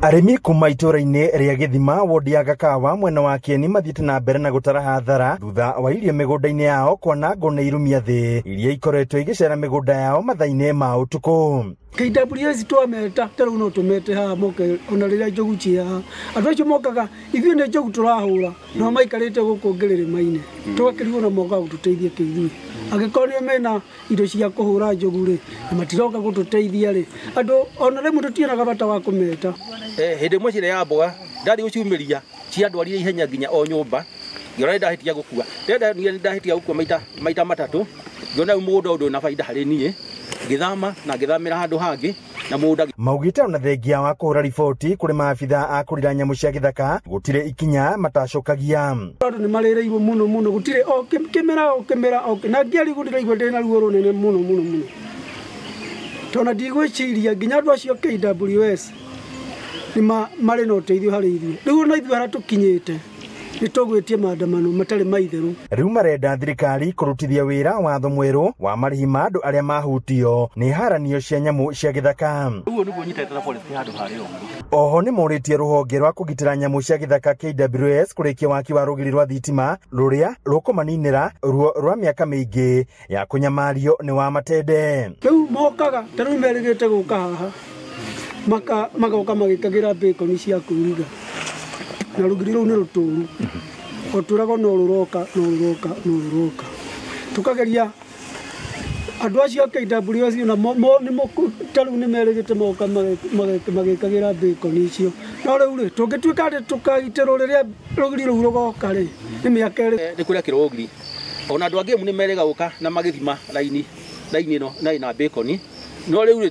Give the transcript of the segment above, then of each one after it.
Arĩmi kuma itũũra-inĩ rĩa Gĩthima wodi ya Gakawa mwena wa Kieni mathiĩte na mbere na gũtara hathara thutha wa irio mĩgũnda-inĩ yao kwanangwo nĩ irumia thĩ iria ikoretwo igĩcera mĩgũnda yao mathaa-inĩ ma ũtukũ. KWS twameta ta rĩu no tũmete haha moke ona rĩrĩa njogu ciĩ haha. Andũ acio mokaga ithuĩ nĩ njogu tũrahũra no maikarĩte gũkũ ngĩrĩrĩma-inĩ tũgakĩrigwo na mokaga gũtũteithia kĩ ithuĩ. Angĩkorwo nĩo mena indo cia kũhũra njogu rĩ na matiroka gũtũteithia rĩ, andũ ona rĩmwe tũtionaga bata wa kũmeta. Hĩndĩ ĩmwe ciarĩ ya mboga ndathiĩ gũciumĩria ciandwarire ihenya nginya o nyũmba ngĩona nĩ ndahĩtia gũkua. Rĩrĩa ndahĩtia gũkua maita matatũ ngĩona rĩu mũgũnda ũyũ ndũrĩ na baida harĩ niĩ, ngĩthama na ngĩthamĩra handũ hangĩ na mũgũnda. Maugĩte ona thengia wa kũhũra riboti kũrĩ maabitha a kũrira nyamũ cia gĩthaka gũtirĩ ikinya matacokagia. Andũ nĩ marĩrĩirwo mũno mũno, gũtirĩ o kĩmera o kĩmera o na ngĩarigwo ndĩraigua ndĩna ruo rũnene mũno mũno mũno, tondũ ndigwĩciria nginya andũ acio KWS nĩ marĩ na ũteithio harĩ ithuĩ. Rĩu ona ithuĩ harĩa tũkinyĩte nĩ tũgwĩtie maandamano matarĩ maitherũ. Rĩu marenda thirikari kũrutithia wĩra watho mwerũ wa marĩhi ma andũ arĩa mahutio nĩ haranio cia nyamũ cia gĩthaka. Ũguo nĩguo nyitĩte na forest handũ harĩ ũguo. Oho nĩ morĩtie rũhonge rwa kũgitĩra nyamũ cia gĩthaka KWS kũrĩkia waki wa rũgiri rwa thitima rũrĩa rũkũmaninĩra ruo rwa mĩaka mĩingĩ ya kũnyamario nĩ wa matende. Rĩu mokaga ta rĩu merĩgĩte gũka haha magoka magĩkagĩra bacon cia kwĩruga na rũgiri rũu nĩ rũtũru o tũragwo no rũroka no rũroka no rũroka. Tũkageria andũ acio a KWS na ta rĩu nĩ merĩgĩte moka magĩkagĩra bacon icio, no rĩu rĩ tũngĩtuĩka atĩ tũkagitĩrwo rĩrĩa rũgiri rũu rũgoka rĩ nĩ mĩaka ĩrĩ. Nĩ kũrĩa kĩrũgiri ona andũ angĩ nĩ merĩga gũka na magĩthima raini ĩno na ĩna bacon, no rĩu rĩ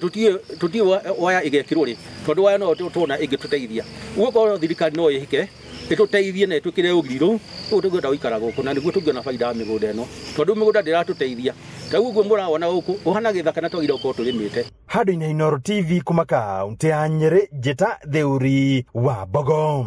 tũtiĩ waya ĩgekĩrwo rĩ tondũ waya no tuona ĩngĩtũteithia. Ũguo korwo thirikari no ĩhĩke ĩtũteithie na ĩtwĩkĩre rũgiri rũu, ũguo tũngĩhota gũikara gũkũ na nĩguo tũngĩona baida ya mĩgũnda ĩno, tondũ mĩgũnda ndĩratũteithia. Ta ũguo mũrawona gũkũ ũhana gĩthaka na twagĩrĩirwo gũkorwo tũrĩmĩte. Handũ-inĩ Inooro TV kuma kaũntĩ ya Nyĩrĩ, Njĩta Theuri wa Mbogo.